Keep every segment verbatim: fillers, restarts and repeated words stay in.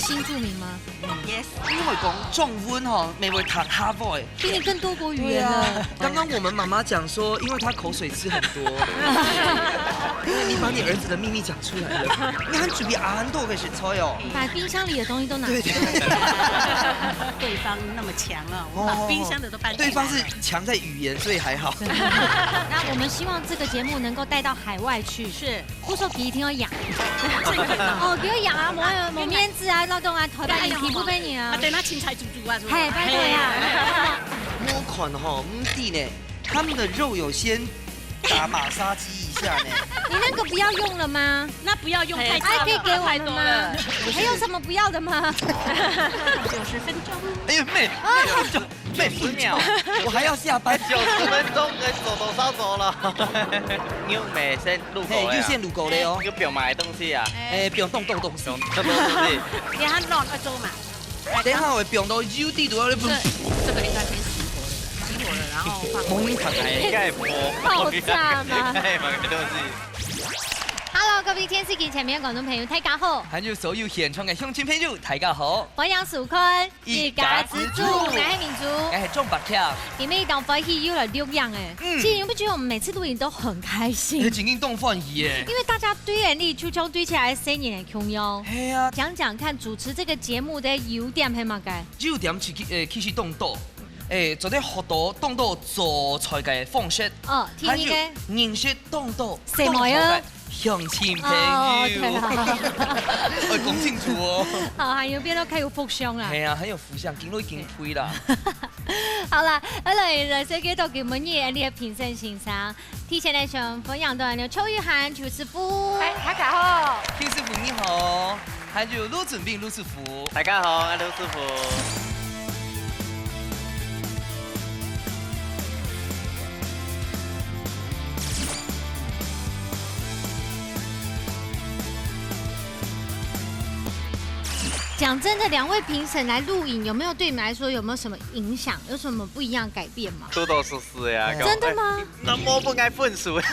新住民嗎？Yes。因為講中文吼，你會讀較會。比你更多國語言了。對啊，剛剛我們媽媽講說，因為她口水吃很多，因為你把你兒子的秘密講出來了。你還準備恁多个食材哦。把冰箱裡的東西都拿出來。對，對，對。對方那麼強啊，我們把冰箱的都搬出來了。哦，對方是強在語言，所以還好。那我們希望這個節目能夠帶到海外去。是。 故所佢一定要養。哦，佢要養啊，無啊，無面子啊，勞動啊，頭擺你皮膚分你啊。啊，等下青菜煮煮啊，煮啊。嘿，拜託呀。我看吼，毋知呢，他們的肉有先打馬殺雞一下呢。你那個不要用了嗎？那不要用，太炸了。還可以給我們嗎？太多了。還有什麼不要的嗎？九十分鐘。哎呦，妹，妹，九十秒，我還要下班。九十分鐘，人手都燒走了。你有沒先入口了呀？嘿，有先入口了哦。有不用買東西啊？哎，不用動動東西。不用動東西。你還亂亂做嘛？等一下我放到油底肚，你不这这个应该先熄火了，熄火了，然后放火。应该不。爆炸吗？哎，买个东西。Hello，各位電視機前面的觀眾朋友，大家好。還有所有現場的鄉親朋友，大家好。歡迎收看一家之煮，我係明珠。我係鍾伯強。今日當歡喜又來錄影哎，嗯。其實你不覺得我們每次錄影都很開心？哎，真正當歡喜耶。因為大家對眼裡就像對起來生日的共樣。嘿啊。講講看，主持這個節目的優點係麼个？優點其實，呃，其實當多。誒，做得學到當多做菜个方式，哦，第二個。還有認識當多細妹啊。當多个鄉親朋友。哦，對啊。愛講清楚哦。好，還有變到較有福相啦。係啊，很有福相，緊來緊去啦。好啦，好了，來，再見到今晡日个評審先生。 提前來先歡迎到邱玉涵邱師傅。嗨，大家好。邱師傅你好，還有盧俊斌盧師傅。大家好，我盧師傅。講真的，兩位評審來錄影，有沒有對你們來說有沒有什麼影響？有什麼不一樣改變嗎？多多少少呀，哎呀。真的嗎？ 那無分𠊎分數。對，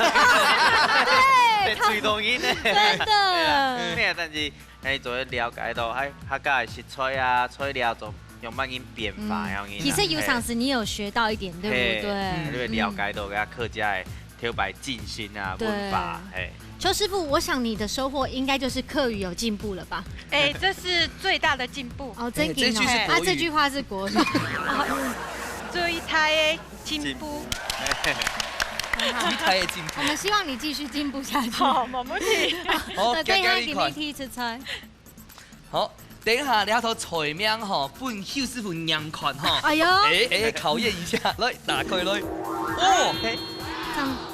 被追到人呢。真的。對啊，咩啊，但是，哎，做得了解到，哎，客家个食材啊，材料做樣般个變化，嗯，樣般啊。其實有常識你有學到一點，對不對？嘿，你會了解到个客家个頭擺進行啊，對。文化，嘿。邱師傅，我想你的收穫應該就是客語有進步了吧？哎，這是最大的進步。哦，真的哦。哎，這句是國語。啊，這句話是國語。哦，最大的 進步。進步。很好。你太進步。我們希望你繼續進步下去。好，無問題。好，那等一下，行行你快。給你提出來。好，等一下，你這道菜名吼，分邱師傅念看吼。哎喲。哎，哎，考驗一下，來，打開來。哦，這樣。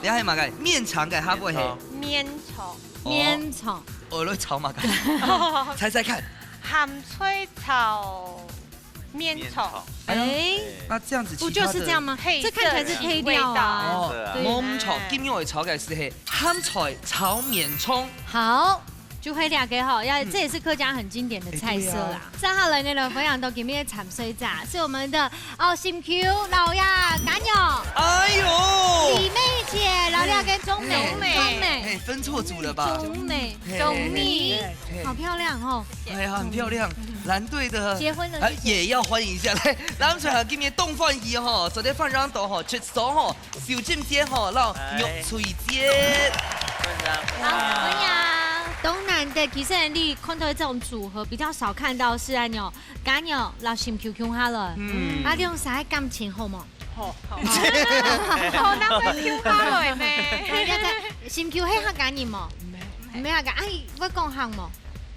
你還有麼个？麵腸个，會毋會？麵腸。麵腸。哦。麵腸。哦，來炒麼个？猜猜看。鹹菜炒 麵炒。麵炒。哎，那這樣子，不就是這樣嗎？其他的配色這看起來是配料啊。哦，對。鹹菜，今日𠊎炒个係鹹菜炒麵腸。好，就係這個吼，要，嗯。這也是客家很經典的菜色啦。哎，對啊。接下來呢，來分享到今日个參賽者，是我們的，哦，心臼摎這雞肉。哎喲。李妹姐，摎這個鍾美，嗯。鍾美。鍾美。哎，分錯組了吧？鍾美。嘿。鍾美。嘿。好漂亮哦。 哎呀，很漂亮，藍隊的，結婚了，哎，謝謝。也要歡迎一下。來，咱們今日當歡喜吼，做得歡迎到吼，出手吼，小金姐吼，摎玉翠姐。歡迎。好，歡迎。當難得，其實你看到這種組合比較少看到，係恁樣，雞肉摎心臼共下來。嗯。啊，你兩儕感情好無？ 好，好。好，那會共下來咩？人家在心臼係客家人無？毋係。毋係客家，啊，會講客無？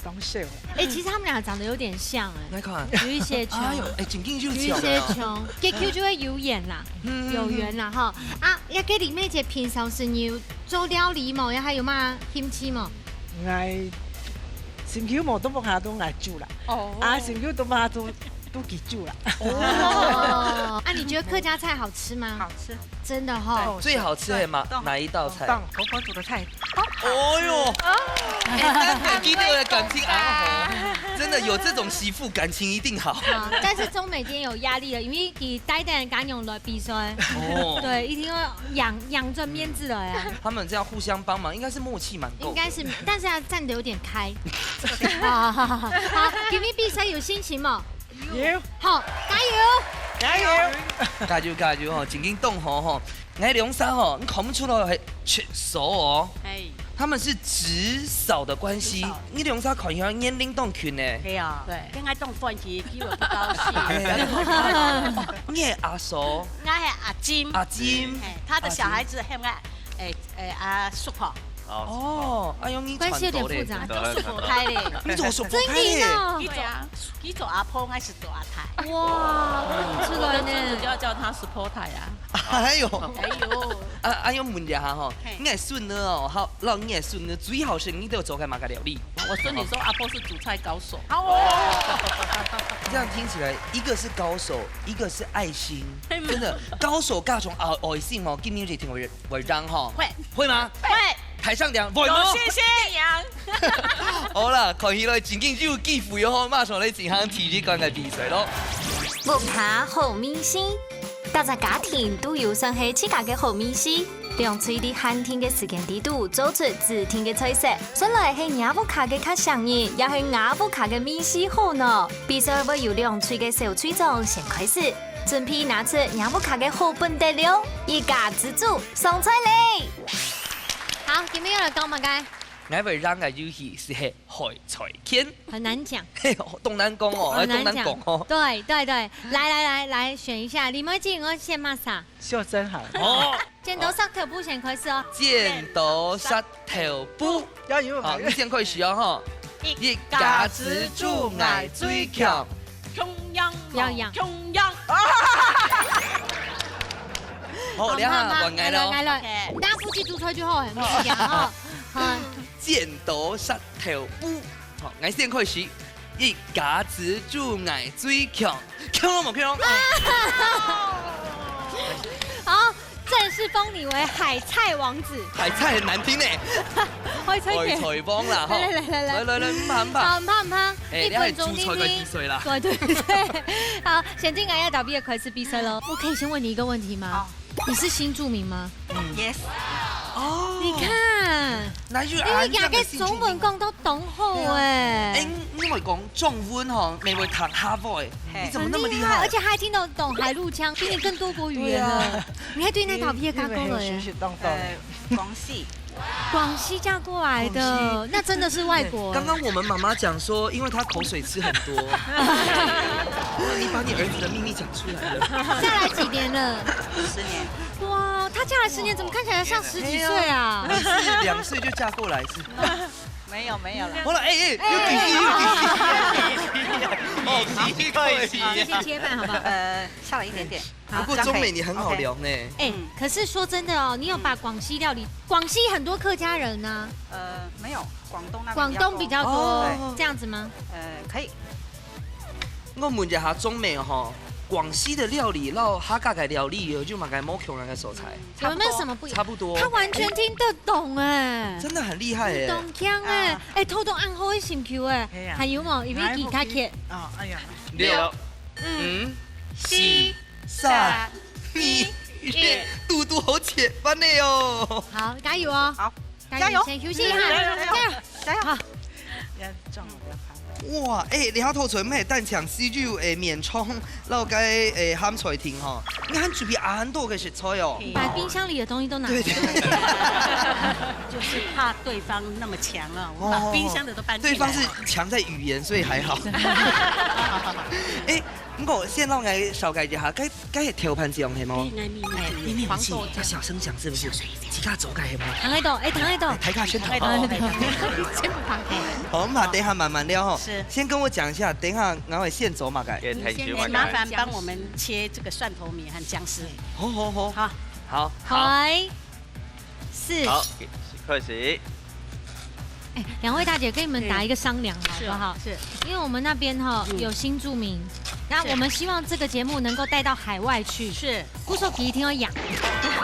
當少。哎，其實他們倆長得有點像哎。來看。有一些像。哎喲，哎，真正有像啊。有一些像，結構就會有緣啦，嗯，嗯，嗯。有緣啦，吼。啊，這個李妹姐平常時你有做料理無？也還有麼興趣無？𠊎心臼無，都無下都𠊎煮啦。哦。啊，心臼都無下都 都佢煮啦。哦，啊，你覺得客家菜好吃嗎？好吃。真的哈。對。最好吃的嘛，當，哪一道菜？當婆婆煮的菜。哦喲，哦。哎，難得見到个感情啊，真的有這種媳婦，感情一定好。啊，但是鍾美今天有壓力了，因為佢帶等家娘來比賽，哦，對，一定要養，養尊面子了呀。他們這樣互相幫忙，應該是默契蠻夠的。應該是，但是他站得有點開。好，好，好，好，好，今天比賽有心情嗎？有。好，加油！加油！加油，加油吼，正經當好吼。𠊎兩儕吼，你看不出來係直嫂哦。哎。他們是直嫂的關係，直嫂。你兩儕看起來年齡當近呢。係啊，對。跟我當歡喜，比我不高興。哎，你係阿嫂，我係阿金。阿金。哎，他的小孩子喊我，哎，哎，阿叔婆。哦，哎喲，你關係有點複雜。傳到咧。做叔婆太咧。你做叔婆太咧？真的哦。佢做，對啊，佢做阿婆，我是做阿太。哇，看不出來呢。我的孫子就要叫他叔婆太啊。哎喲。哎喲。啊，啊，要問一下吼，嘿。你个孫女哦，好，讓你个孫女最好食，你都有做个麼个料理？我孫女說阿婆是煮菜高手。哦。這樣聽起來，一個是高手，一個是愛心，真的，高手加上愛，愛心哦，今年就挺會，會讓哈。會。會嗎？會。台上講，會嗎？有信心。好啦，看起來正經有機會哦，馬上來進行第一關个比賽咯。屋下好味緒，逐隻家庭都有算係自家个好味緒。兩隊在限定个時間裡肚做出指定个菜色，算來係若屋下个較唌人，也係吾屋下个味緒好呢？比賽會由兩隊个小隊長先開始，準備拿出若屋下个好本底料，一家之煮上菜咧！好，今日要來講麼个？𠊎會讓个遊戲係海菜拳。很難講。嘿，當難講哦，很難講。當難講哦。對，對，對，來，來，來，來，選一下，李梅姐，你愛選麼儕？ 秀珍好。哦。剪刀石頭布先開始哦。剪刀石頭布。加油！好，你先開始哦，吼。一家之煮，𠊎最強。共樣，共樣。好，好，你好，好，換𠊎了哦。來，來，來，OK。大家負責煮菜就好，很不一樣哦。好。剪刀石頭布。好，𠊎先開始。一家之煮，𠊎最強。強無強？好，正式封你為海菜王子。海菜很難聽呢。海菜王啦，吼。來，來，來，來。來，來，來，毋怕，毋怕。好，毋怕，毋怕。哎，一分鐘定定。你還煮菜个比賽啦。對，對，對。好，現在𠊎愛倒比个開始比賽咯。我可以先問你一個問題嗎？好。 你是新住民嗎？Yes。哦。你看，那就因為佢个中文講到當好哎。哎，你會講中文吼，你會講客話，你怎麼那麼厲害？很厲害，而且還聽得懂海陸腔，比你更多國語言呢。對啊。你還對那倒比个加工了耶。學習當多。呃，廣西。廣西嫁過來的，廣西。那真的是外國。剛剛我們媽媽講說，因為她口水吃很多，你把你兒子的秘密講出來了。嫁來幾年了？十年。哇，她嫁來十年，怎麼看起來像十幾歲啊？哎，是兩歲就嫁過來是？沒有，沒有了。好了，哎，哎，又比心，又比心。哦，奇怪，奇怪。你先切飯好不好？呃，下了一點點。好。不過鍾美你很好聊呢。OK。哎，嗯。可是說真的哦，你有把廣西料理，廣西很多客家人啊。呃，沒有，廣東那邊比較多。廣東比較多，哦。這樣子嗎？呃，可以。 我問一下鍾美吼，廣西的料理摎客家个料理有麼个無共樣个所在？有沒有什麼不一樣？差不多。他完全聽得懂哎。真的很厲害耶。當強哎，啊。哎，偷偷暗號的心球哎，係啊。還有無？因為其他客。哦，哎呀。六、五、四、三、二、一，肚肚好切飯了喲。好，加油哦。好。 加油，加油。先休息一下，加油，加油。加油。好。要撞我，不要怕。哇，哎，你好，頭先乜單淨係有，哎，麵腸，摎該，哎，鹹菜丁吼，你還準備恁多个食材哦。把冰箱裡的東西都拿出來。對，對，對。就是怕對方那麼強啊，我們把冰箱的都搬進來了。哦，對方是強在語言，所以還好。哎，毋過先摎𠊎紹介一下，該 該係豆瓣醬係無？對，𠊎秘密。哎，秘密武器，要小聲講是不是？自家做个係無？糖愛豆，哎，糖愛豆。哎，大家先糖。糖愛豆，先糖。好，我們把等一下慢慢聊吼。是。先跟我講一下，等一下𠊎會先做麼个？給你先來麻煩幫我們切這個蒜頭米和薑絲。好，好，好。好。好。好。 是。好，開始。哎，兩位大姐，跟你們打一個商量，好不好？是，是。因為我們那邊哈，嗯。有新住民，那我們希望這個節目能夠帶到海外去。是。故所皮一定要養。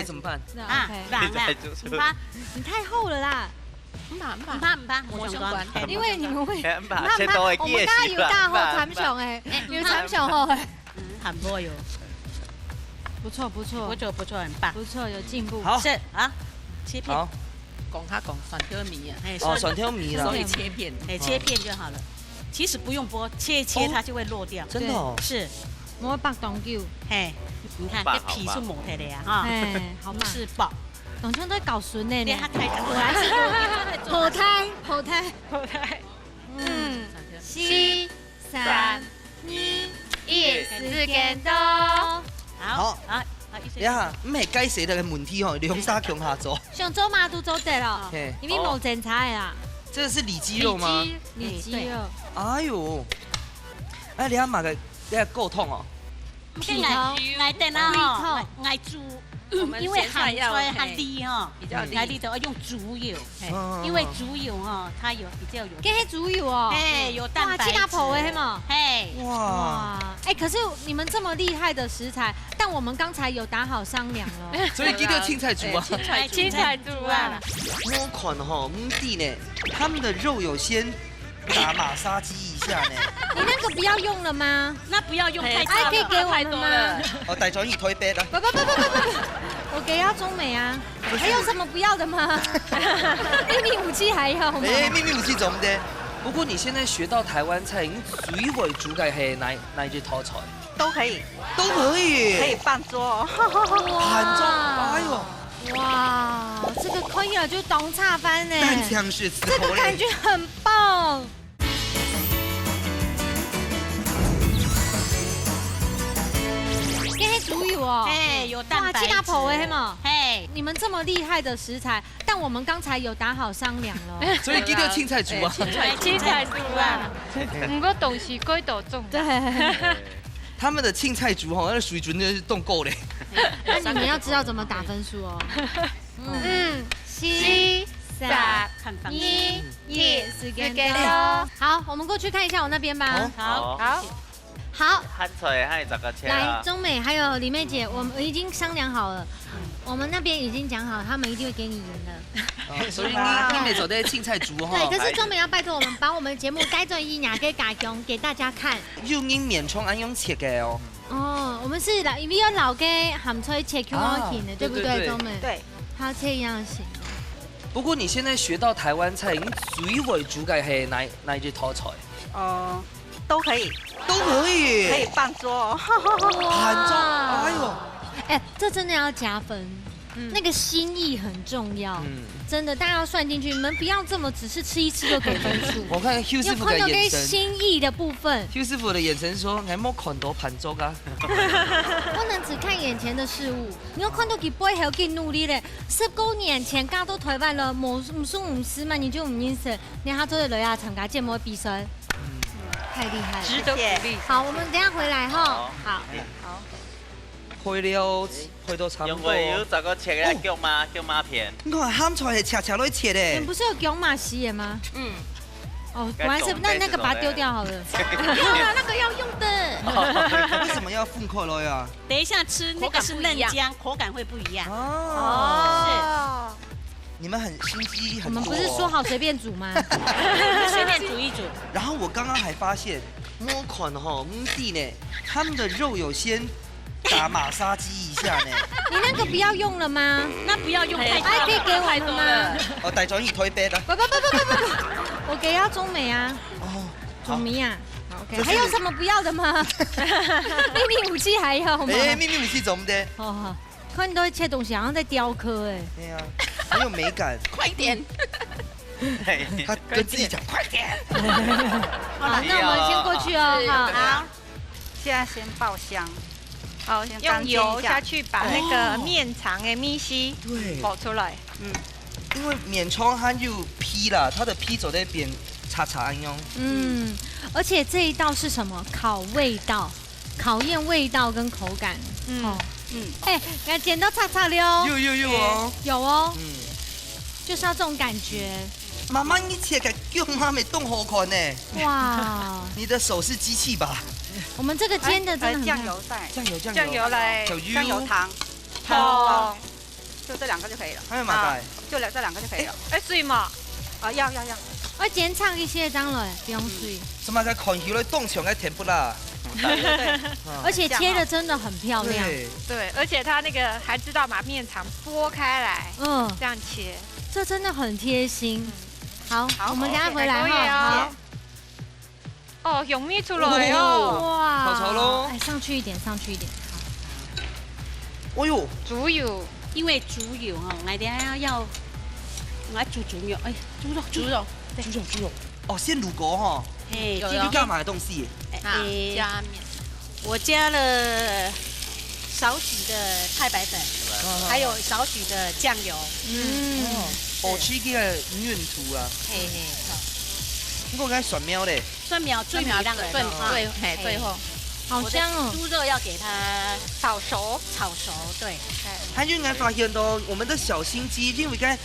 咧，怎麼辦？那啊，OK。你啊，你太厚了啦。毋怕，毋怕，毋怕，毋怕，無相干。因為你們會，哎，毋怕，毋怕，毋怕，切到會記得，我們剛剛有大號參詳欸，有參詳吼欸。嗯，很不錯喲。不錯，不錯。不錯，不錯，很棒。不錯，有進步。好。是，好，切片。好。講較講，蒜頭米啊。哎，哦，蒜頭米啦。所以切片。哎，切片就好了。其實不用剝，切一切它就會落掉。真的哦。是。莫剝當久。嘿，你看，好吧，這皮就剝開了呀，哈。好吧。哎，好吧。不是剝。當像在搞孫呢。對，他太太。我還是有點在做。好睇，好睇。好睇。嗯，四、三、二、一，時間到。好，好，好，好，一水。等一下，毋係該誰个問題吼，兩儕共下做。想做麼个都做得咯，嘿。因為無精彩啦。這個是里肌肉嗎？里肌，里肌肉。哎，對。哎喲，哎，你還買個，你還夠痛哦。 𠊎，𠊎等下吼，𠊎，𠊎煮，因為鹹菜較利吼，比較利。較利的要用豬油，嘿，嗯。因為豬油吼，它有比較有，這係豬油哦。嘿，有蛋白質。哇，新加坡个係無？嘿。哇。哇，哎，可是你們這麼厲害的食材，但我們剛才有打好商量了。所以今天凊彩煮啊。哎，凊彩煮啊。我看吼，毋知呢，他們的肉有先 打馬殺雞一下呢。你那個不要用了嗎？那不要用，太炸了。哎，可以給我們嗎？哦，帶轉去台北啦。不，不，不，不，不，不，不。我給要中美啊。還有什麼不要的嗎？秘密武器還要嗎？哎，秘密武器做毋得。不過你現在學到台灣菜，你最會煮个係哪，哪一道菜？ 都可以。都可以。可以辦桌哦。辦桌，哇。哎喲。哇，這個可以啊，就當下飯呢。單槍是伺候嘞。這個感覺很棒。這係豬油哦。嘿，有蛋白質。哇，新加坡个係無？嘿。你們這麼厲害的食材， 但我們剛才有打好商量了。所以今天凊彩煮啊。哎，凊彩煮啊。毋過東西貴到重。對。他們的凊彩煮吼，那水準真的是凍夠嘞。那你們要知道怎麼打分數哦。嗯，四、三、二、一，時間到。好，我們過去看一下我那邊吧。好。好。好。 好。鹹菜還有十個切啊。來，鍾美還有李妹姐，我們已經商量好了，我們那邊已經講好，他們一定會給你贏的。哦，所以你，你們做得凊彩煮吼。對，可是鍾美要拜託我們把我們的節目改轉去若个家鄉給大家看。有人勉強恁樣切个哦。哦，我們是老，因為有老个鹹菜切較好切的，啊，對不對，對，對，對。鍾美？對。它切一樣行。不過你現在學到台灣菜，你最會煮个係哪，哪一道菜？哦， 都可以。都可以。可以辦桌哦。辦桌，哇。哎喲。哎，這真的要加分。嗯。那個心意很重要。嗯。真的，大家要算進去，你們不要這麼只是吃一吃就給分數。我看邱師傅的眼神。你要看到那個心意的部分。邱師傅的眼神說，還沒看到辦桌啊。不能只看眼前的事物，你要看到佢背後个努力咧。十過年前嫁到台灣了，無，毋識毋識嘛，你就毋認識。你還做得來啊，參加節目比賽。 太厲害了。值得鼓勵。謝謝。好，我們等一下回來哈。好。好。好。配料配到差不多。因為有這個切个薑嫲，哦。薑嫲片。你看鹹菜係切切來切的。你們不是有薑嫲絲的嗎？嗯。哦，果然是，該種那，那個把它丟掉好了。類似這種的。不用啊，那個要用的。為什麼要分開來啊？等一下吃那個是嫩薑，口感不一樣。口感會不一樣。哦。哦。是。 你們很心機很多哦。我們不是說好隨便煮嗎？隨便煮一煮。然後我剛剛還發現，我看吼，毋知呢，他們的肉有先打馬殺雞一下呢。你那個不要用了嗎？那不要用太多了。哎，可以給我們嗎？哦，帶轉去台北啦。不，不，不，我給要鍾美啊。哦，好。鍾美啊。好，OK。這是還有什麼不要的嗎？秘密武器還要嗎？哎，秘密武器做毋得。好，好。 看你都在切東西，好像在雕刻欸。對啊，很有美感。快點。他跟自己講，快點。好了，那我們先過去哦，哈。好。現在先爆香。好，先乾煎一下。用油下去把那個麵腸的米絲，對。爆出來。嗯。因為麵腸還有皮啦，它的皮做得變柴柴恁樣。嗯，而且這一道是什麼？烤味道。 考驗味道跟口感。嗯。哦。嗯。哎，感覺到脆脆了哦。有，有，有哦。哎，有哦。嗯。就是要這種感覺。媽媽，你切个腳媽咪當好看呢。哇，你的手是機器吧？我們這個煎的真的很棒。哎，哎，醬油在。醬油，醬油。醬油來。小油。醬油糖。糖。糖。就這兩個就可以了。還有麼个？啊，就兩，這兩個就可以了。哎，水嘛。啊，要，要，要。我煎炒一些，當然不用水。什麼个看起來當像个甜不辣？對，對，對。啊。而且切得真的很漂亮。對。對，而且它那個還知道把麵腸剝開來，嗯。這樣切。這真的很貼心。嗯。好，好，我們等下回來哈。好，謝謝。好。哦，香味出來哦。哇，炒炒咯。哎，上去一點，上去一點。好。哎喲，豬油。因為豬油哦，𠊎等下要，𠊎煮豬肉，哎，豬肉，豬肉，豬肉，豬肉。哦，先滷過哈。嘿，有，有。這個，你加麼个東西？啊，哎，加麵。 我加了少許的太白粉，嗯。還有少許的醬油。嗯。哦，哦，這個原圖啊。嘿，嘿，好。不過該蒜苗咧？蒜苗最尾浪的，蒜苗最，啊。最，嘿，最後。好香哦。我的豬肉要給它炒熟。炒熟，對。哎。還有，你還發現到我們的小心機，因為該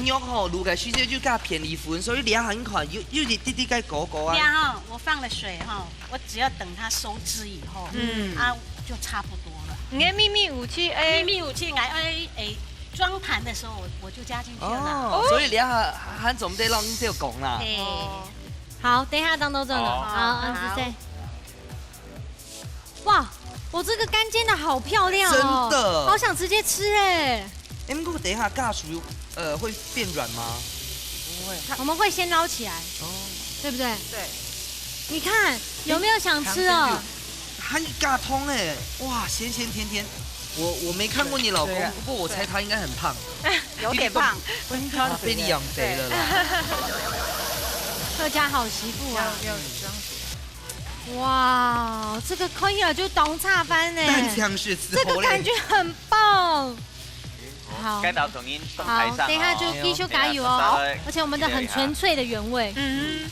肉吼，滷个時間就較便宜分，所以這下你看，有，有一滴滴个膏膏啊。這下哈，我放了水哈，我只要等它收汁以後，嗯。啊，就差不多了。你的祕密武器，哎。祕密武器，哎，哎，哎，裝盤的時候我，我就加進去了啦。哦，所以這下還，還準備讓你就講啦。嘿。哦。好，等一下當中做了。好。好，嗯，好。謝謝。 哇，我這個乾煎的好漂亮哦，真的。好想直接吃哎。哎，不過等一下，炸熟，呃，會變軟嗎？不會。我們會先撈起來，哦。對不對？對。你看，有沒有想吃哦？還加湯哎，哇，鹹鹹甜甜。我，我沒看過你老公，對啊。不過我猜他應該很胖。有點胖。啊，被你養肥了啦。客家好媳婦啊。要，要這樣子。 哇，這個看起來就當下飯呢。單槍是伺候嘞。這個感覺很棒。好。該道重音動台上哦。好，等一下就繼續加油哦。哎呦，等一下，而且我們的很純粹的原味。嗯。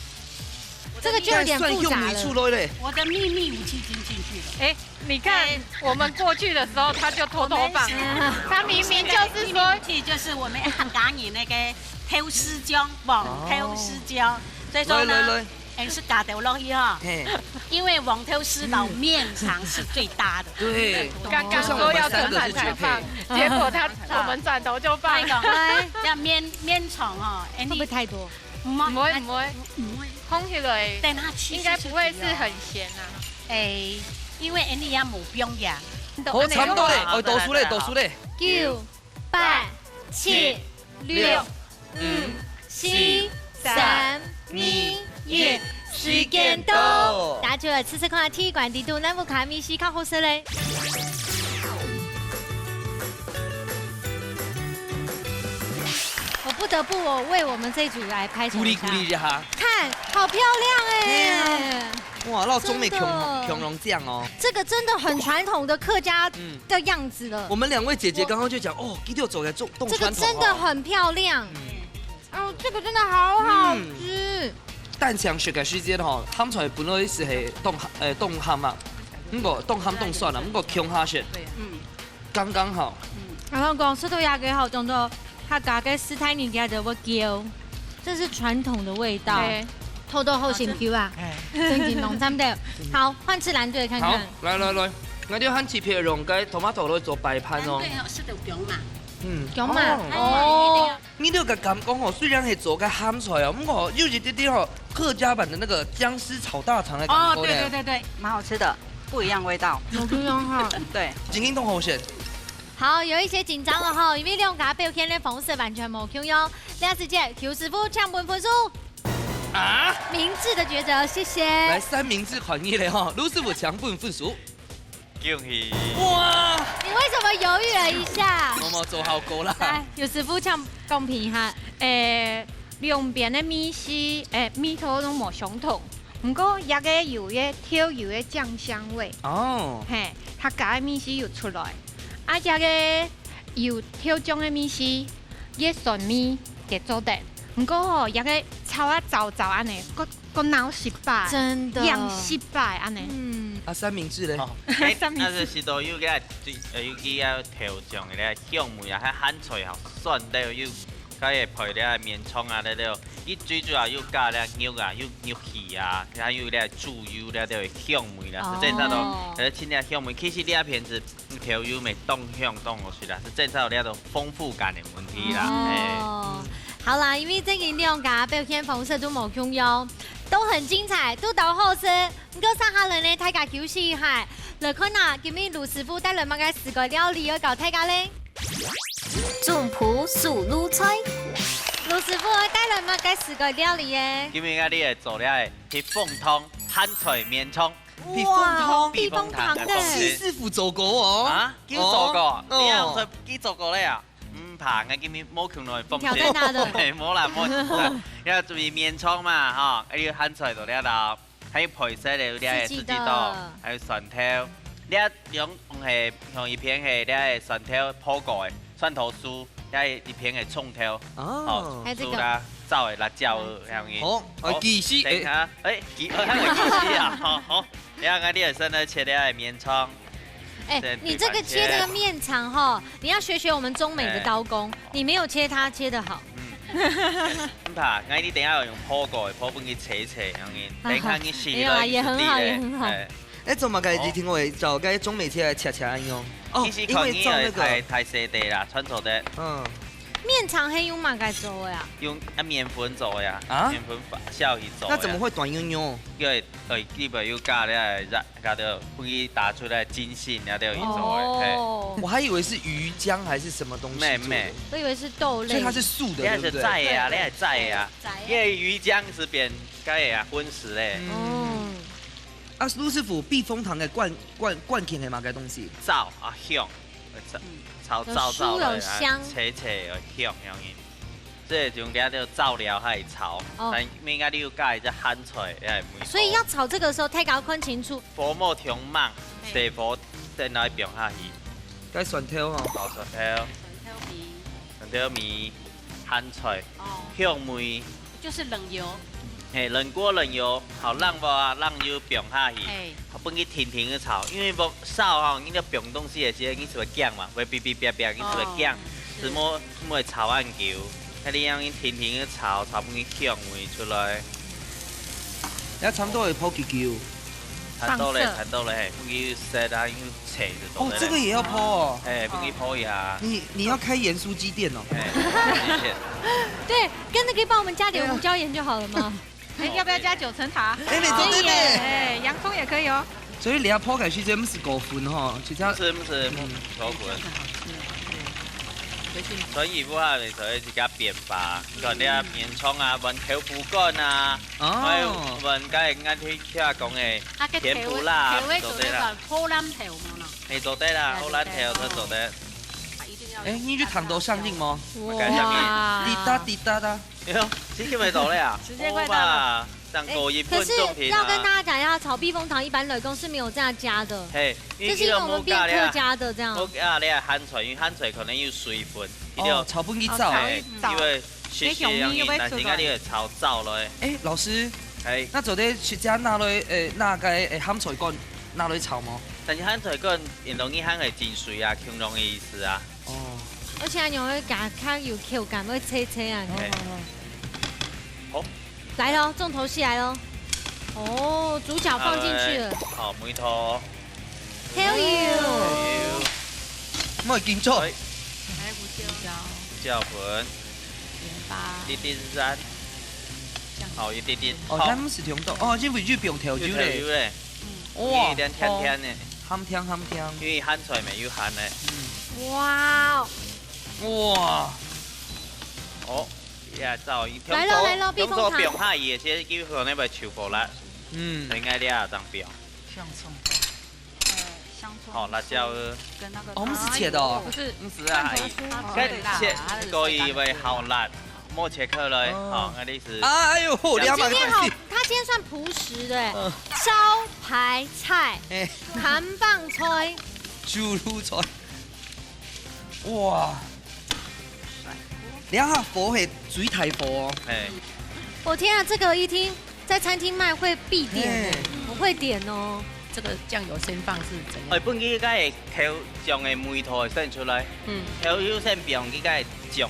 這個就有點複雜了。該蒜香味出來嘞。我的祕密武器已經進去了。哎，你看，哎。我們過去的時候，他就偷偷放。我們是，他明明就是說，祕密武器就是我們客家人那個豆豉醬，黃豆豉醬。哦。所以說呢，來，來，來。 哎，係加豆落去哈。嘿。因為黃豆豉摎麵腸是最搭的。對，剛剛說要陳凡才放，就像我們三個是絕配。結果他，我們轉頭就放。所以講，哎。這麵，麵腸哦，哎，你會不會太多？毋會，毋會，毋會。空起來，等下去應該不會是很鹹啊。哎，因為哎，你也無放鹽。好，差不多咧，哦，倒數咧，倒數咧。九、八、七、六、 五、四、三、二、一，時間到！大家就來試試看，第一關底肚，哪屋下个味緒較好食咧？我不得不，我為我們這一組來拍手一下。鼓勵鼓勵一下。看，好漂亮哎！對啊。哇，那種美真的。恐龍，恐龍醬哦。這個真的很傳統的客家，嗯。 的樣子了。我們兩位姐姐剛剛就講，哦，佢兜做个種，種傳統哦。這個真的很漂亮。嗯。哦，這個真的好好吃。嗯。單淨食个時間吼，鹹菜本來係係當鹹，呃，當鹹啊，毋過當鹹當酸啊，毋過共下食，嗯。剛剛好。嗯。然後講，食到這個吼，當多 客家个四大人家就會噭，這是傳統的味道。對。偷偷好心噭啊，哎。正經弄慘的。好，換次藍隊看看。好，來來來，𠊎兜還特別用該tomato來做擺盤哦。藍隊哦，係豆薑嘛。嗯。薑嘛。哦。哦。你兜个感覺哦，雖然係做个鹹菜哦，毋過有一滴滴哦，客家版的那個薑絲炒大腸的感覺呢。哦，對對對對，蠻好吃的，不一樣味道。有不一樣哈。對。正經當好食。 好，有一些緊張了吼，因為兩家表現的方式完全無共樣。這時節，邱師傅請分分數。啊？明智的抉擇，謝謝。來，三明治款一類吼，盧師傅請分分數。恭喜！哇！你為什麼猶豫了一下？默默做效果啦。來，邱師傅請公平一下。誒，兩邊的味緒，誒，味道都無相同。 毋過，這個有个豆油个醬香味。哦。嘿，佢加个味緒有出來。啊，這個有豆醬个味緒，个酸味个做得。毋過吼，這個炒啊燥燥恁呢，過，過鬧失敗，真的。養失敗恁呢。嗯。啊，三明治咧？哦，誒，三明治。那就係都有个，呃，有个啊，豆醬个咧，香味啊，還鹹菜啊，酸的又該个配這个綿腸啊，這兜，佢最主要有加這牛啊，有牛血啊，還有這豬油這兜个香味啦，哦。實際上都，呃，盡這香味。其實這片子，嗯，調油味當香當好食啦，實際上有這種豐富感的問題啦，哦。哎。好啦，因為這兩家表現方式都無共樣，都很精彩，都當好食。毋過接下來呢，大家休息一下，來看啊，今日盧師傅帶來麼个四个料理要教大家咧？ 總舖手路菜。盧師傅愛帶來麼个四个料理耶？今日𠊎兜來做這个避風塘鹹菜綿腸。避風塘？哇，避風塘的。避風塘的東西。師傅做過哦。啊？佢做過？哦。你也做，佢做過了呀？毋怕，𠊎今日無共來奉獻。挑戰他的。嘿，無啦，無啦。要準備綿腸嘛，哈，還有鹹菜做這道。 還有配色个，有這个四季豆，四季豆。還有蒜頭。這兩係，像一片係這个蒜頭泡過个，蒜頭酥，這一片係蔥頭，哦。哦，還有這個。酥啦，燥个辣椒，哦。這樣子。好，啊，好，技師，等一下，哎，技，哦，技師啊，好，好。這樣啊，你也先來切這个綿腸。 哎，這樣你這個切這個綿腸吼，你要學學我們中美的刀工，哎。你沒有切它切得好。嗯。毋怕，𠊎一定愛用泡過个，泡分佢切切，恁樣，等一下你洗了，沒有啊，也很好，也很好。哎。哎，做麼个一定會找該中美切來切切恁樣？哦，其實因為照那個，看你个大，大細隻啦，穿著的。嗯。綿腸係用麼个做个啊？用，啊，麵粉做个呀，啊？麵粉發酵去做个呀。那怎麼會短溜溜？因為，哎，裡背有加了，加，加到分佢打出來筋性，了就去做个，哦。嘿。我還以為是魚漿還是什麼東西做的。沒，沒。我以為是豆類。所以它是素的，這是對不對？齋个啊，這是齋个啊。齋个。因為魚漿是變該个啊，葷食个。嗯。哦。啊，盧師傅，避風塘个關，關，關鍵係麼个東西？燥啊，香，燥，嗯。燥燥燥个啊，有酥有香。脆脆个香，香味。這種叫做燥料還炒，哦。但應該你有加一隻鹹菜，也會味道。所以要炒這個時候，大家要看清楚。火莫強猛，嘿。細火等來放下去。該蒜頭吼。好，蒜頭。蒜頭米。蒜頭米，鹹菜，哦。香味。就是冷油。嘿，冷鍋冷油，好，冷鑊啊，冷油放下去，嘿。好，分佢定定去炒，因為無燒吼，你要放東西个時候，你就會驚嘛，會嗶嗶啪啪，你就會驚，哦，是。就莫，莫炒恁久。該你愛定定去炒，炒分佢香味出來。也差不多會泡幾久？ 差不多咧，上色。差不多咧，嘿，分佢色啊，用切就做得了。哦，這個也要泡哦。哎，分佢泡一下。你，你要開鹽酥雞店哦。哎，鹽酥雞店。對，跟那個幫我們加點胡椒鹽就好了嘛。哎，要不要加九層塔？哎，你做得呢。可以耶。哎，洋蔥也可以哦。所以你要泡開時間毋係過分吼，就這樣。毋係，毋係，嗯。過分。所以以後啊，你就會自家變化，你看你啊，嗯。綿腸啊，搵豆腐乾啊，哦。還有搵該个𠊎去聽講个，啊，該甜不辣，豆腐，豆腐做得啦。做得搵荷蘭豆無喏？哎，做得啦，哎，荷蘭豆都做得。啊，一定要有。哎，你去糖都上癮嗎？哇。滴答滴答答。哎喲，這個沒做得啊。時間快到了。好吧，上過一分鐘平啊。哎，可是要跟大家講一下，炒避風塘一般來講是沒有這樣加的。嘿，這是因為我們變客家的這樣。無加了啊，無加了啊，鹹菜，因為鹹菜可能有水分，哦，炒分佢燥。哎，燥。因為 是，是，但是𠊎這个炒燥了。哎，老師，哎。該做得直接拿來，呃，拿該，呃，鹹菜乾拿來炒嗎？但是鹹菜乾，因為你鹹个精髓啊，共樣个意思啊。哦。而且恁樣會加較有口感，會脆脆啊。哎。好。來咯，重頭戲來咯。哦，主角放進去了。好，梅頭。 豆油。豆油。莫緊張。哎。還有胡椒。胡椒粉。鹽巴。滴滴鹽。醬油。好，一滴滴。哦，好。咱毋係用到，哦，因為有放豆油咧。有豆油咧。嗯。哇，有一點甜甜的。哦，鹹甜鹹甜。因為鹹菜嘛有鹹的。嗯。哇哦。哇。哦，也燥，來了，來了，避風塘。用做放下去，其實基本上那邊就夠了。嗯。應該這樣放。 香蔥。呃，香蔥好，辣椒。跟那個哦，我們是切的哦。不是，不是啊，蒜頭酥。該切可以會好辣，莫切開來，哦。好，𠊎的意思。哎喲，好，你要買个東西。今天好，他今天算樸實的，嗯。招牌菜，哎。看板菜。主路菜。哇。你看它火係最大火哦。哎。我天啊，這個一聽 在餐廳賣會必點欸，嘿。我會點哦。這個醬油先放是怎樣？哎，本佢該个豆醬个味道會先出來，嗯。豆油先放，佢該个醬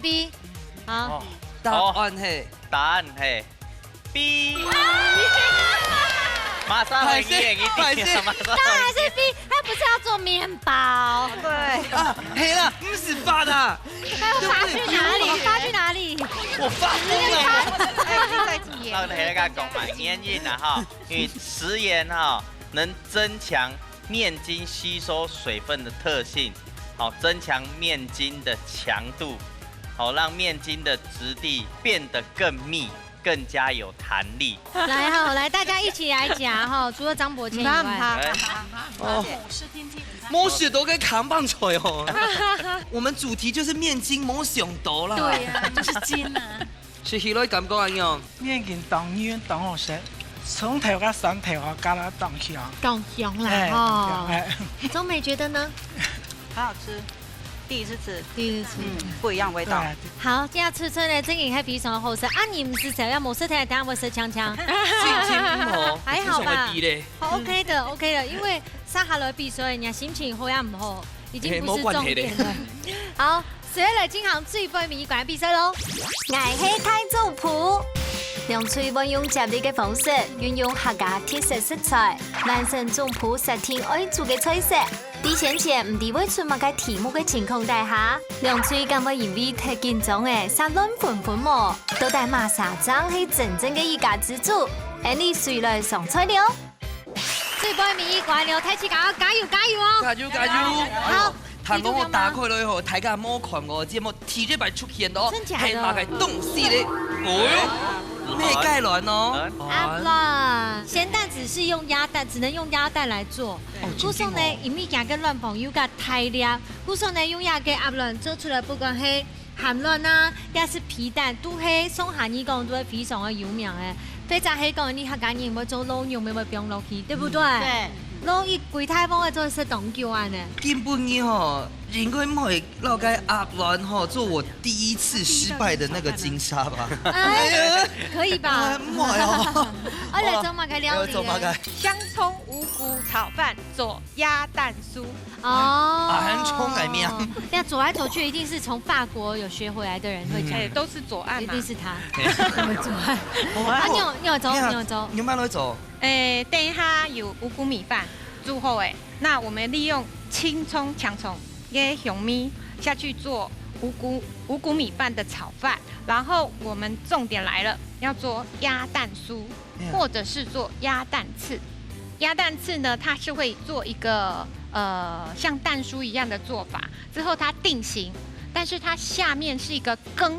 選B。好，哦，答案係，答案係B。馬上回你，你一定要馬上回你。當然是B，他不是要做麵包。對。啊，係啦，毋係發啊。那發去哪裡？發去哪裡？我發瘋了。哎，你在幾頁？那我等一下跟他讲嘛，黏黏的哈，因为食盐哈，能增强面筋吸收水分的特性，好，增强面筋的强度，好，让面筋的质地变得更密，更加有弹力。来哈，来，大家一起来讲哈，除了张伯谦以外。毋怕，毋怕。哎。哦。無想到个看板菜哦。我們主題就是面筋，無想到啦。對啊，就是筋啊。食起來感覺恁樣？面筋當軟，當好食，蔥頭佮蒜頭啊，加了當香。當香啦，哎，吼。當香，哎。鍾美覺得呢？很好吃，第一次吃。第一次吃。嗯，不一樣味道。對啊。好，這下吃出來真的還非常好食。啊，你毋食，只要無食，等下會食強強。心情毋好，還好吧？有啥會比咧？好，OK的，OK的，因為接下來比賽，人家心情好也毋好，已經不是重點了。哎，無關係咧。好， 所以來進行最尾一關比賽咯。𠊎係大總舖。兩隊會用接力个方式，運用客家特色食材，完成總舖設定愛煮个菜色。在先前毋知會出麼个題目个情況底下，兩隊敢會因為忒緊張而煞亂紛紛無？到底麼儕正係真正个一家之煮？𫣆俚隨來上菜了。 最尾尾一關了，大自家加油加油哦！加油加油！好，聽講我打開來吼，大家無看過，節目第一擺出現哦，真假的？係麼个東西咧？哦喲，咩雞卵哦？鴨卵，鹹蛋只是用鴨蛋，只能用鴨蛋來做。哦，故所呢，真的哦。因為佢个卵黃又較大粒，故所呢，用這个鴨卵做出來，不管係 鹹卵啊，也係皮蛋，都係上下你講都係非常个有名个。或者係講你客家人會做滷肉，會會放落去，對不對？嗯，對。滷一歸大鑊个做係當久啊呢。今晡日吼，應該毋會摎該鴨卵吼做我第一次失敗的那個金沙吧？哎，可以吧？哎，毋會哦。啊，來做麼个料理呢？哎，做麼个？香蔥五穀炒飯做鴨蛋酥。 哦。啊，很衝哎，咩啊？那走來走去，一定是從法國有學回來的人會講。嗯。哎，都是左岸嘛。一定是他。嘿。我們左岸。我們啊，你有，你有走，你有走。你有買落去走？哎，等一下有五穀米飯煮好哎，那我們利用青蔥、青蔥个香味下去做五谷五谷米饭的炒饭，然后我们重点来了，要做鸭蛋酥，哎呀或者是做鸭蛋刺。鸭蛋刺呢，它是会做一个呃像蛋酥一样的做法，之后它定型，但是它下面是一个羹，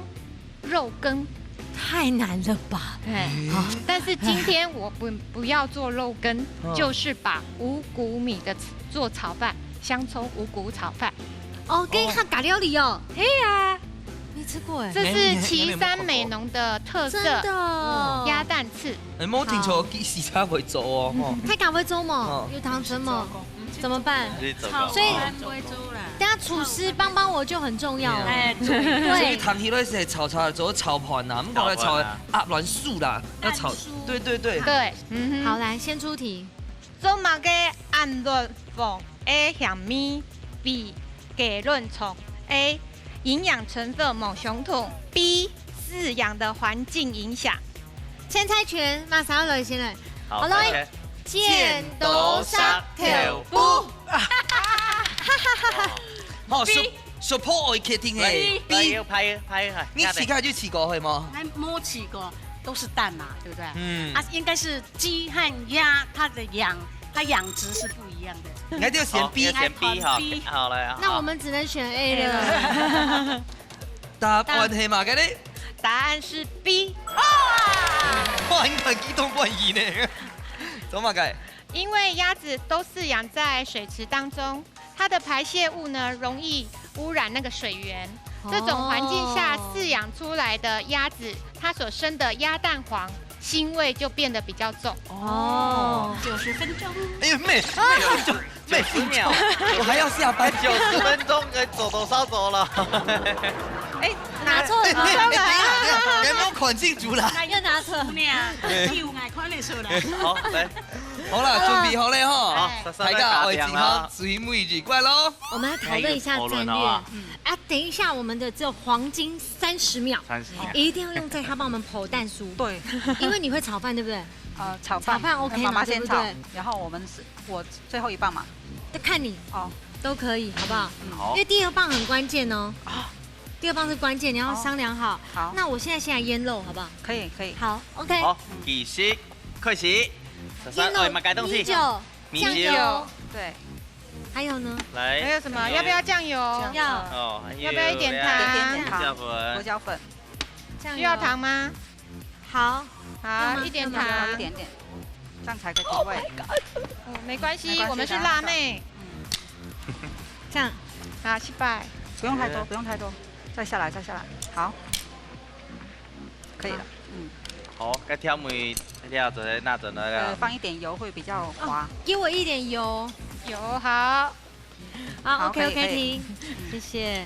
肉羹。太难了吧？哎，但是今天我不不要做肉羹，嗯就是把五谷米的做炒饭，香葱五谷炒饭。哦，跟客家料理哦，嘿呀，没吃过哎，这是旗山美浓的特色真的哦，鸭蛋刺。哎，無聽錯，幾時才會做哦，吼。太敢會做嘛哦，有糖醇嘛，怎么办？你做過所以嗎？等下厨師幫幫我就很重要了。哎，对所以糖起來係炒炒做炒飯啦，毋過來炒鴨卵酥啦，要炒，對對對，对，嗯哼。好，来先出题。做麼个鴨卵黃A鹹味，B雞卵重？A營養成分無相同，B飼養的環境影響。先猜拳，馬上來先來。好，好了來，剪刀石頭布。好，support 愛決定係來，B，拍拍拍，你試下就試過係無？還沒試過，都是蛋嘛，對不對？嗯，啊，應該是雞和鴨，它的養，它養殖是不一樣的。你還要選 B，好，選 B 哈，B 好來啊。那我們只能選 A 了。答案係麼个呢？答案是 B。哇，你看激動半天呢，做麼个？因為鴨子都飼養在水池當中，它的排泄物呢容易污染那個水源。這種環境下飼養出來的鴨子，它所生的鴨蛋黃腥味就變得比較重。哦，九十分鐘，哎呀，妹，妹，妹，十秒，我還要下班。九十分鐘可以做多少做了？哎，拿錯了，哎，等一下，等一下，有沒有款進出來？又拿錯。姑娘，你有愛看得出來。好，來，好啦，準備好了吼。好，大家愛健康，最尾一關咯。我們來討論一下戰略。討論好啊啊，等一下我們的只有黃金三十秒，三十秒。一定要用在他幫我們剖蛋酥。對，因為你會炒飯，對不對？呃，炒炒饭OK嘛妈妈先炒对不对，然后我们是我最后一棒嘛。就看你哦，都可以，好不好？好因为第二棒很关键哦。第二棒是关键，你要商量好。好，那我现在先来腌肉，好不好？可以可以。好，OK。好，計時開始。莎莎，腌肉愛麼个東西？米酒、米酒醬油，对，还有呢？來，還有什麼？要不要醬油？要哦，要不要一點糖胡椒粉胡。椒粉，醬油需要糖？嗎？好，好，一點糖有一。点点，这样才可以提味。哦，沒關係，沒關係我們是辣妹。这样好，失敗。不用太多，不用太多，再下来再下来，好，可以了。嗯，好，該調味料做得拿轉來呃，啦。放一点油会比较滑。给我一点油。有，好。好好，OK 可以可 OK，以停，谢谢。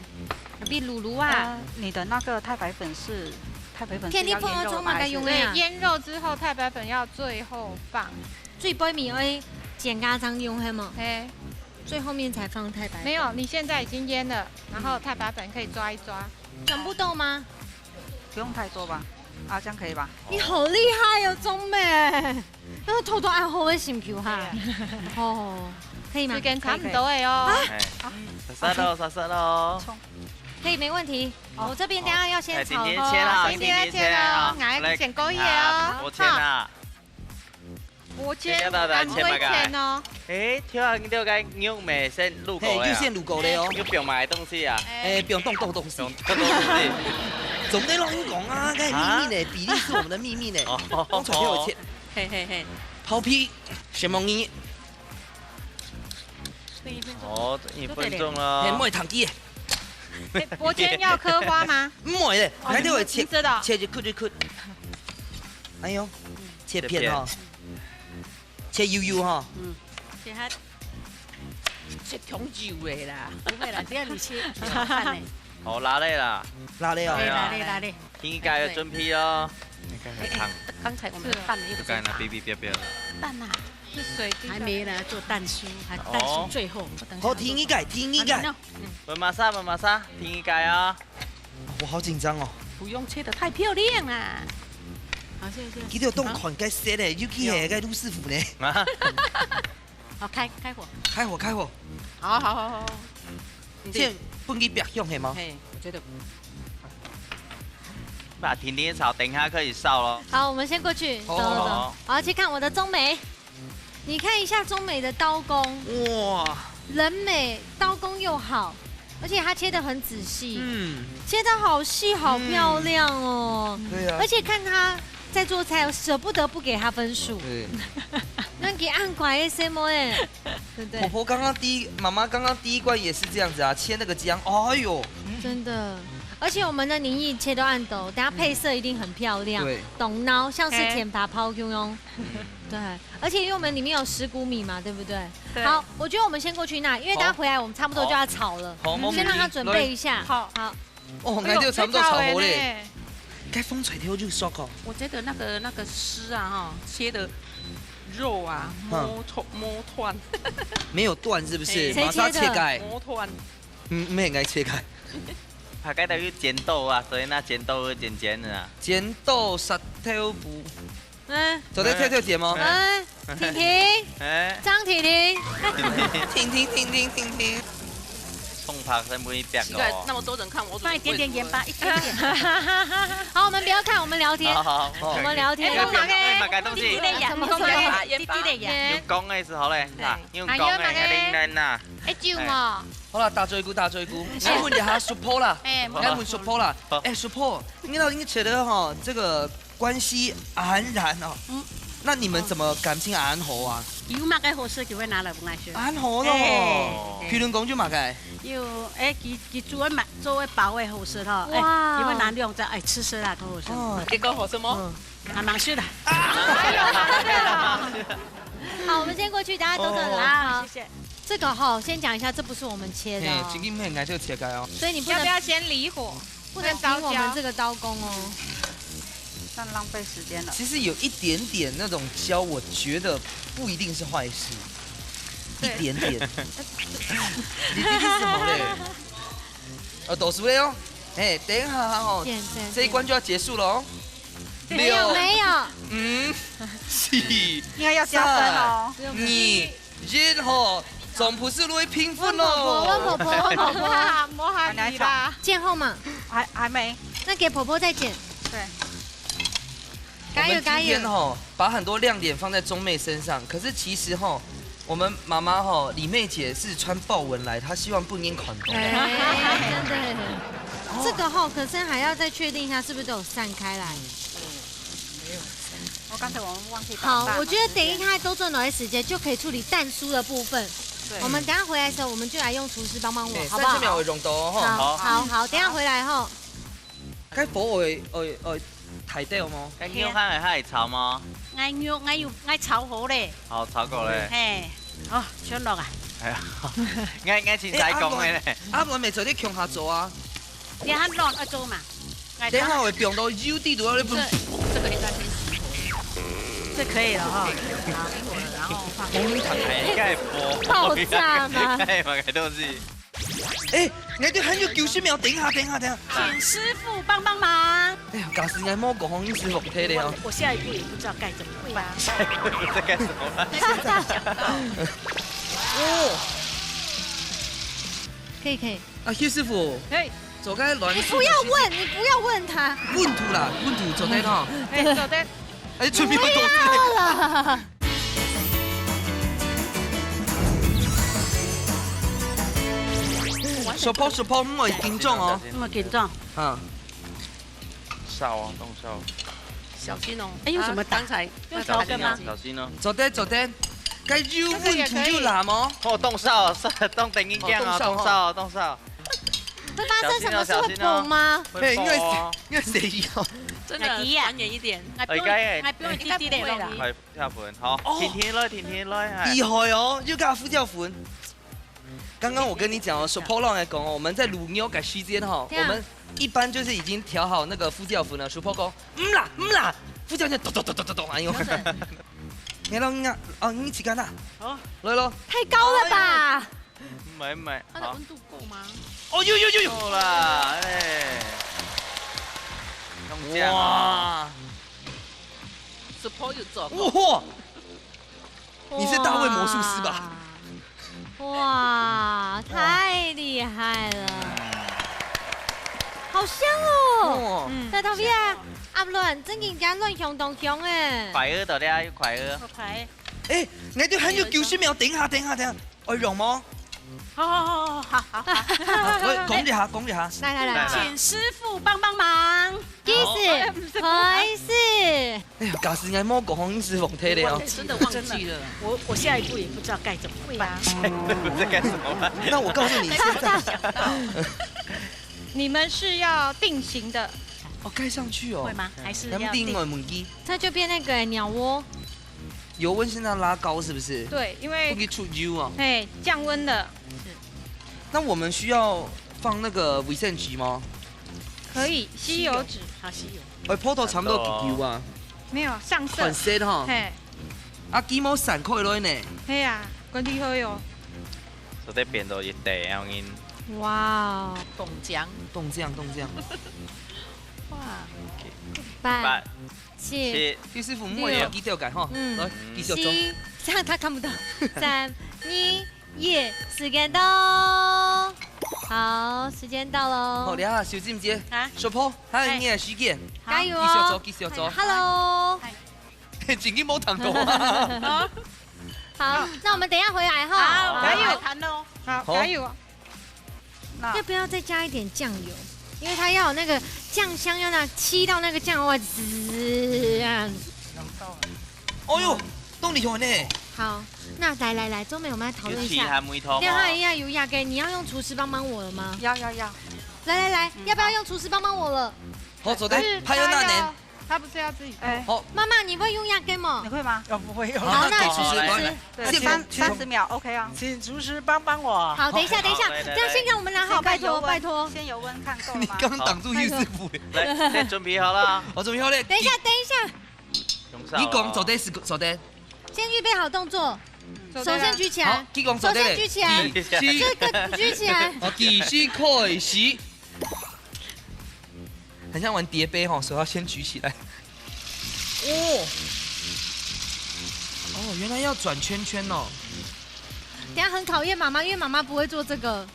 比鲁鲁啊，呃，你的那个太白粉是太白粉是天地要腌风啊充满肉吗？还是个用的呀對，腌肉之後太白粉要最後放。最背面愛剪家常用，係無？嘿，最後面才放太白粉。沒有，你現在已經醃了，然後太白粉可以抓一抓。全部都嗎？不用太多吧？啊，这样可以吧？你好厲害哦，鍾美。要偷偷暗號的心球哈。哦，可以嗎時？間差不多了哦。哎，莎莎咯，莎莎咯。可以，沒問題。我這邊等下要先炒哎，點點切啦，哦。先點點切哦，來，先勾一下哦。我切啦。我切，等一下，來，來，切，我切哦。哎，挑你這個肉糜先滷過嘿，的啊。就先滷過了哦。你放麼个東西啊？哎，不用動動東西用，動動東西。總得讓你講啊，該秘密呢，比例是我們的秘密呢。哦，講出來給我切。嘿嘿嘿。拋皮，先望你，哦，一分鐘嘿，了莫。燙佢，哎，伯谦要刻花嗎？莫咧，哦來，你會切，你知道切一塊一塊。哎呦，切片哈，切幼幼哈。切它切長幼的啦。不會啦，只要你切，你好看呢。好，辣嘞啦，辣嘞哦。哎呀來嘞，來嘞，應該要準備哦。你看看燙，剛才我們的蛋呢又不是就剛才那嗶嗶嗶嗶了。蛋啊，是水晶的。還沒呢，做蛋酥，還蛋酥最後。好，停一改，停一改。問麼儕，問麼儕，停一改啊。我好緊張哦。不用切得太漂亮啦。好，謝謝謝謝。佢都當看該色咧，尤其係該盧師傅呢。啊，好，開開火。開火，開火。好好好好。切，分佢煏香係嗎？嘿，我覺得。把甜甜炒，等一下可以燒咯。好，我們先過去，好，走走走。好。我要去看我的中美。你看一下中美的刀工，哇，人美，刀工又好，而且它切得很仔细，嗯，切得好细，好漂亮哦。嗯，對啊。而且看他在做菜，舍不得不給他分數。對。那給按快的什么哎，对不对？婆婆刚刚第一，妈妈刚刚第一关也是这样子啊，切那个姜，哎呦，真的，而且我们的林义切都按斗，等下配色一定很漂亮，对，懂脑像是甜粑粑用用。对，而且因为我们里面有石谷米嘛，对不对？对。好，我觉得我们先过去那，因为等下回来我们差不多就要炒了，好，好，先让他准备一下。好。好。哦，哎呦，那就差不多炒好嘞。这个炒完呢。该风吹掉就熟哦。我觉得那个，那个丝啊，哈，切的肉啊，嗯。没断，没断。没有断是不是？哎。马上切开。没断。嗯，没应该切开。大概都有剪刀啊，所以那剪刀会剪剪的啊。剪刀石头布。嗯。做得跳跳剪吗？嗯，婷婷，哎。张婷婷。婷婷，婷婷，婷婷。冲拍在每一边奇怪，哦。那么多人看我，怎么放一点点盐巴，会输了？一点点。好，我们不要看，我们聊天。好，好，好。我们聊天。哎，帮忙哎。哎，买个东西。弟弟的牙，怎么说？弟弟的牙。用讲的时候嘞，哎。啊，用讲的，啊，用讲的。还灵人呐。哎，酒哦。哎。好了，打嘴鼓，打嘴鼓。哎。来问一下 support 啦。哎，来问 support 啦。好。哎，support，你知道你觉得哈，这个关系安然哦。嗯。那你们怎么感情安好啊？有么个好食就会拿来分我食。安好咯。哎。譬如讲就么个？有，哎，佢，佢做个嘛，做个包个好食吼。哎，哇。佢会拿两只，哎，吃食啦，好食。哦。结果好食么？嗯。还蛮适的。好，我们先过去，等下等等来。哦。好，谢谢。这个哈，先讲一下，这不是我们切的哦。嘿，这个应该就切开哦。所以你不能，要不要先离火？不能凭我们这个刀工哦。这样浪费时间了。其实有一点点那种焦，我觉得不一定是坏事，对。一点点。你一定是好嘞。呃，倒数了哦。哎，等一下哦，谢谢。这一关就要结束了哦。没有，六，没有。五，四，应该要加分哦。三，二，一吼，总不是落去平分咯。问婆婆，问婆婆，问婆婆。啊，莫喊你啦。剪好吗？还，还没。那给婆婆再剪。对。加油，我们今天吼，加油。把很多亮点放在中妹身上，可是其实吼，我们妈妈吼，李妹姐是穿豹纹来，她希望不应该看到。哎，真的。这个吼，可是还要再确定一下是不是都有散开来。嗯。没有。我刚才我们忘记打蛋了。好，我觉得等一下多赚点时间就可以处理蛋酥的部分。对。我们等一下回来的时候，我们就来用厨师帮帮我，哎，好不好？三十秒的用刀哦，吼。好，好，好，等一下回来吼。 該火會，會，會大兜無？該肉還會，還會炒無？𠊎肉，𠊎有，𠊎炒好咧。好，炒過咧。嘿，哦，全落啊。哎呀，𠊎，𠊎凊彩講个咧。欸，阿文，阿文，做得共下做啊。你還落愛做嘛？等下會放到油底肚啊，你分。這，這個應該先熄火。這可以了哈。好，熄火了，然後放。紅糖還應該火。爆炸嗎？該嘛，該東西。 欸，𠊎兜還有九十秒，等一下，等一下，等一下。請師傅幫幫忙。哎呀，假使𠊎無講，你師傅忒了哦。我，我下一步也不知道該怎麼辦。這該怎麼辦？哦。可以，可以。啊，邱師傅，嘿。做該卵，你不要問，你不要問他。溫度啦，溫度做得吼。嘿，做得。哎，準備好多。不要啦。 Support，support，毋會緊張哦。毋會緊張。啊。燒哦，當燒。小心哦。哎，用什麼打？啊，剛才用刀子嗎？小心哦。做得，做得。該油溫度又爛哦。哦，當燒，當等一下哦，哦，當燒哦。當燒，當燒。會發生什麼事？會爆嗎？小心哦，小心哦。會爆哦。嘿，因為，因為誰要？真的，哎呀。遠遠一點。哎，該，哎，不用滴滴的咯。應該不會啦。 胡椒粉，好，哦。甜甜來，甜甜來，哎。厲害哦，又加胡椒粉。剛剛我跟你講哦，手破浪來講哦，我們在滷肉的時間哈，對啊。我們一般就是已經調好那個胡椒粉了。手破講，嗯啦，嗯啦，胡椒粉咚咚咚咚咚咚，哎呦。你看，哦，你自己看啦。好。來咯。太高了吧？哎呦。 毋係，毋係，它的溫度夠嗎？哦，有，有，有，有。夠啦，哎。用這樣啊。哇。Support有做過。哇！你是大衛魔術師吧？哇，太厲害了。好香哦！哦。嗯。在旁边啊，鴨卵，正經加卵香當香哎。快樂到了，又快樂。好快。哎，你都還有九十秒，等一下，等一下，等一下，愛用嗎？好好好好好好。好，我講一下，講一下。來來來，來來。請師傅幫幫忙。Kiss，開始。哎呀，假使你還無講，好像是忘記了哦。我真的忘記了。我我下一步也不知道該怎麼辦。對啊。不知道該怎麼辦。那我告訴你，現在你們是要定型的，哦，蓋上去哦。會嗎？還是要定？咱們定我們一，它就變那個鳥窩。油溫現在拉高是不是？對，因為不給出油啊。嘿，降溫了。那我們需要放那個衛生紙嗎？可以，吸油紙。好，吸油。哎，泡到差不多幾油啊？沒有，上色。很色哈。嘿。啊，雞毛散開來呢。嘿啊，管理好喲。所以變到一塊樣形。哇哦。凍漿。凍漿，凍漿。哇。八、八、七、七。其實父母也有低調感哈。嗯。來，繼續做。七，這樣他看不到。三、二、一，時間到。好，時間到嘍。好，你好，小姐姐。啊？小波，還有你的時間。哎。加油哦。繼續做，繼續做。Hello。正經無聽到啊。好，那我們等一下回來哈。好，好。加油。好，好。加油。那要不要再加一點醬油？因為它要有那個醬香，要那吸到那個醬油味，滋，這樣子。哦喲，動力很呢。好，那來來來，中美，我們來討論一下。油漆還沒透嗎？這樣它一樣有壓根，你要用廚師幫幫我了嗎？要要要。來來來，嗯，要不要用廚師幫幫我了？好，做得，還有哪能？ 他不是要自己做？哎。好。媽媽，你會用壓根嗎？你會嗎？我不會用。好，那好，好，來，來，來。對，現在，三，三十秒，OK啊。請廚師幫幫我。好，等一下，等一下，好，來，來，這樣先讓我們拿好，拜託，先看油溫，拜託。先油溫看夠了嗎？你剛擋住浴室不？好，拜託。來，先準備好了。我準備好了。等一下，等一下。用手哦。你講做得係做得。先預備好動作，嗯。手先舉起來。好，你講做得了。手先舉起來。一、二。這個舉起來。好，計時開始。 很像玩疊杯吼，手要先舉起來。哦，哦，原來要轉圈圈哦。等下很考驗媽媽，因為媽媽不會做這個。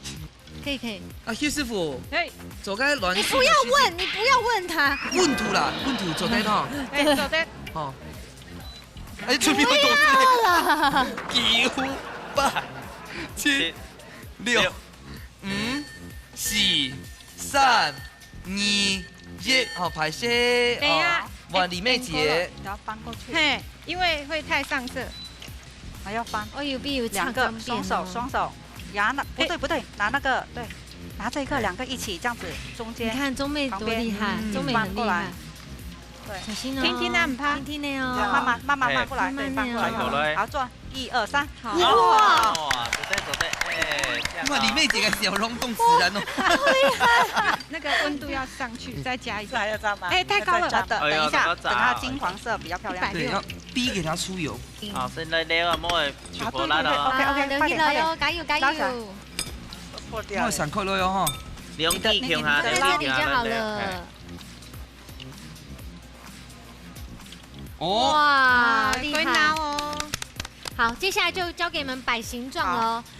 可以，可以。啊，邱師傅，嘿。做該卵，你不要問，你不要問他。溫度啦，溫度做得吼。哎，做得。好。哎，準備好動作。不要啦。九、八、七、六、五、四、三、 二、一，好，歹勢，等一下。哦，換李妹姐。你要翻過去。嘿，因為會太上色。還要翻。我有比有兩個，雙手，雙手，拿那，不對，不對，拿那個，對，拿這個，兩個一起這樣子，中間，你看中妹多厲害，旁邊，嗯，中妹很厲害。翻過來。對。小心哦，輕輕啊，不怕。輕輕的哦。慢慢，慢慢翻過來，對，慢慢的哦。翻過來。好，做，一二三。 好。哇！哇，做得，做得，哎，哇，李妹姐个笑容凍死人哦。那個溫度要上去，再加一點。這還要炸嗎？哎，太高了。還在炸嗎？等一下，哎呦，那個炸。等它金黃色比較漂亮。一百六。對，要逼給它出油。好，先來了啊，莫會出火啦哦。啊，對，對，對，OK，OK，好，快點，快點。加油，加油。拉起來。破掉了。莫閃開了喲，哈。兩支停下，你的，你的，兩支停下，在這裡就好了。哎。 哦。哇，哇，厲害。會鬧哦。好，接下來就交給你們擺形狀了哦。好。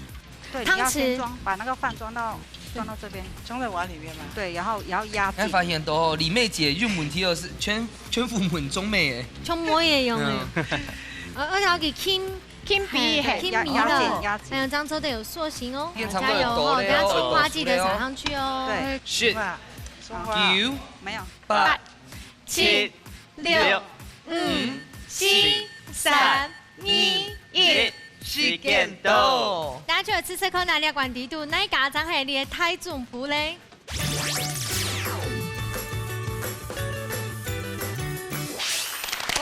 對，你要先裝，湯匙。把那個飯裝到，裝到這邊。裝在碗裡面嗎？對，然後也要壓緊。哎，發現到哦，李妹姐用問題哦，係全，全部問中妹哎。全部會用哎。嗯。呃，而且要給輕，輕比，嘿，嘿，輕比了。壓，壓緊，壓緊。還有張抽的有塑形哦，變成加油哦，多了哦，等下蔥花記得撒上去哦。對。是。哇，蔥花。九、沒有。八、 七、六、五、四、三、二、一。時間到。大家就試試看，哪一款程度，哪一家正係你个大丈夫咧？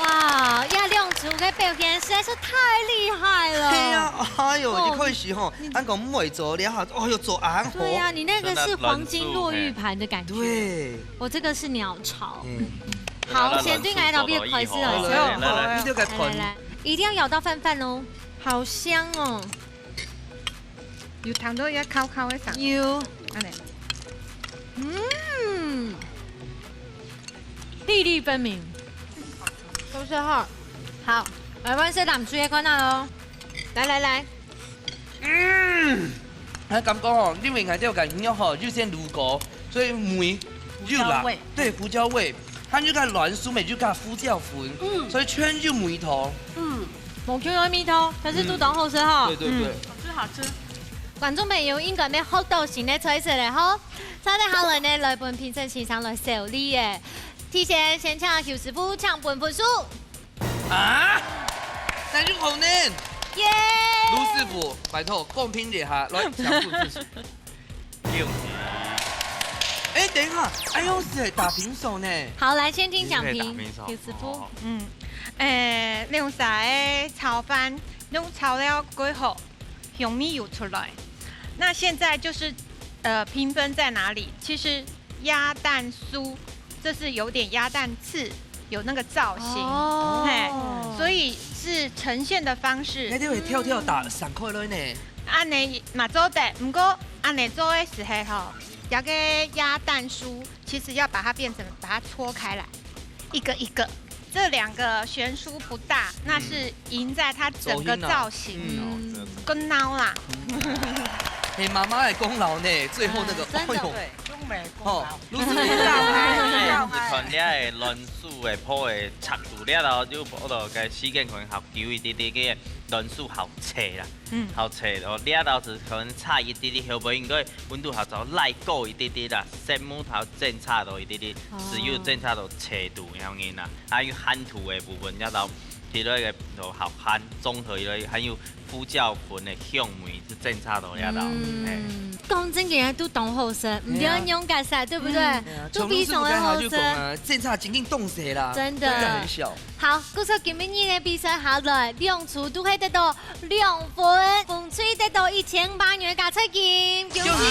哇，這兩組个表現實在是太厲害了。係啊，哎喲，哦。一開始吼，你，恁講毋會做，然後，哎喲，做恁好。對啊，你那個是黃金落玉盤的感覺。對。 我這個是鳥巢。嗯。好，先對𠊎頭皮開始哦。好，來，來，來。你就該團。來，來，來，一定要咬到飯飯哦。好香哦。有聽到該烤烤个聲。有。恁呢。嗯。粒粒分明。都是哈。好，來，換色藍水个看下哦。來，來，來。 嗯，還感覺吼，因為𠊎兜个肉吼，預先滷過，所以味有啦，胡椒味。對，胡椒味，還有該欒樹咩，有該胡椒粉，嗯。所以全有味道。嗯，無共樣个味道，但係都當好食吼。嗯，對，對，對。嗯。好吃，好吃。觀眾朋友應該乜學到新个菜色了吼。接下來呢，來分評審先生來受理耶。提前先請邱師傅請分分數。啊？那就好呢。耶！盧師傅，拜託，公平一下，來，請分分數。 六。哎，等一下，哎喲，係打平手呢。好，來，先聽講評，一定係打平手。邱師傅。哦。嗯，誒，兩儕个炒飯，用炒料過後，香味有出來。那現在就是，呃，評分在哪裡？其實鴨蛋酥，這是有點鴨蛋翅，有那個造型，哦。嘿，所以是呈現的方式。該就會跳跳打閃開來呢。 恁呢嘛做得，毋過恁呢做个時候吼，這個鴨蛋酥其實要把它變成，把它搓開來，一個一個。這兩個懸殊不大，那是贏在它整個造型。嗯。哦，這樣子。更孬啦。係媽媽个功勞呢，最後那個，啊，真的。哎喲。對，中美功勞。哦，如此。看這个欒樹个破个尺度了後，就破到个時間可能較久一點點，个欒樹較脆啦。 嗯。好脆哦，這道係可能差一滴滴，後背應該溫度較早，來過一滴滴啦，色目頭爭差到一滴滴，哦。只有爭差到脆度恁樣啦。還有鹹度个部分，這道其他个都好鹹，綜合起來，還有胡椒粉个香味係爭差到這道。嗯。嘿。講真个，都當好食，毋知仰結煞，對不對？嗯。對啊，都非常个好食。從老師傅剛才就講啊，爭差真經當細啦，真的。真的很小。 好，故所今晡日个比賽下來，兩組都係得到兩分，紅隊得到一千八元个加菜金，恭喜！恭喜！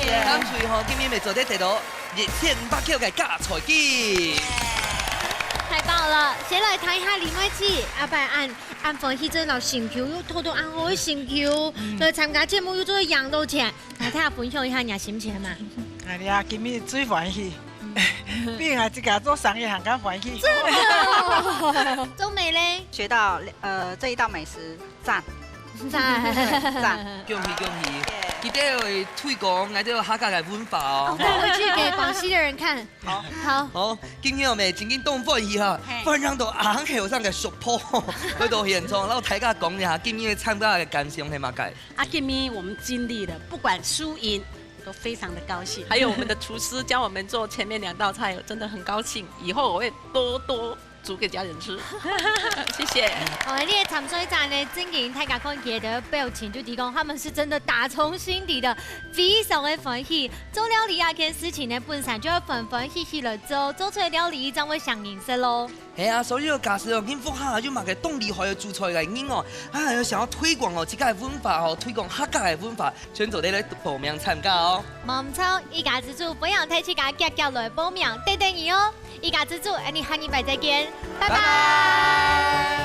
謝謝。藍隊吼，今晡日乜做得得到一千五百塊个加菜金。太棒了！先來談一下李麥琪，阿伯恁恁歡喜，真个摎心臼，又討到恁好个心臼，嗯。來參加節目又做得贏到錢，來，大家分享一下你个心情嘛。哎呀，今晡日最歡喜。 比𠊎自家做生意還較歡喜。真的哦。鍾美嘞？學到，呃，這一道美食，讚。讚。讚。恭喜恭喜！耶。記得愛推廣𠊎兜客家个文化哦。哦，帶回去給廣西的人看。好。好。好，今晡日𠊎兜真經當歡喜哈，嘿。分享到恁後生个食譜，來到現場，摎大家講一下，今晡日參加个感想係麼个？ 啊，今晡日我們盡力了，不管輸贏，都非常的高興。還有我們的廚師教我們做前面兩道菜，真的很高興。以後我會多多煮給家人吃。謝謝。哦，你个參賽者呢，真經大家看佢个表情，就知講他們是真的打從心底的非常的歡喜。做料理這件事情呢，本身就愛歡歡喜喜來做，做出來料理正會上癮食咯。 係啊，所以假使哦，你屋下有麼个當厲害个煮菜个人哦，啊，有想要推廣哦，自家个文化哦，推廣客家个文化，全做得來報名參加哦。無毋著，一家之煮，歡迎大自家遽遽來報名，等等你哦。一家之煮，𠊎兜下禮拜再見，拜拜。拜拜。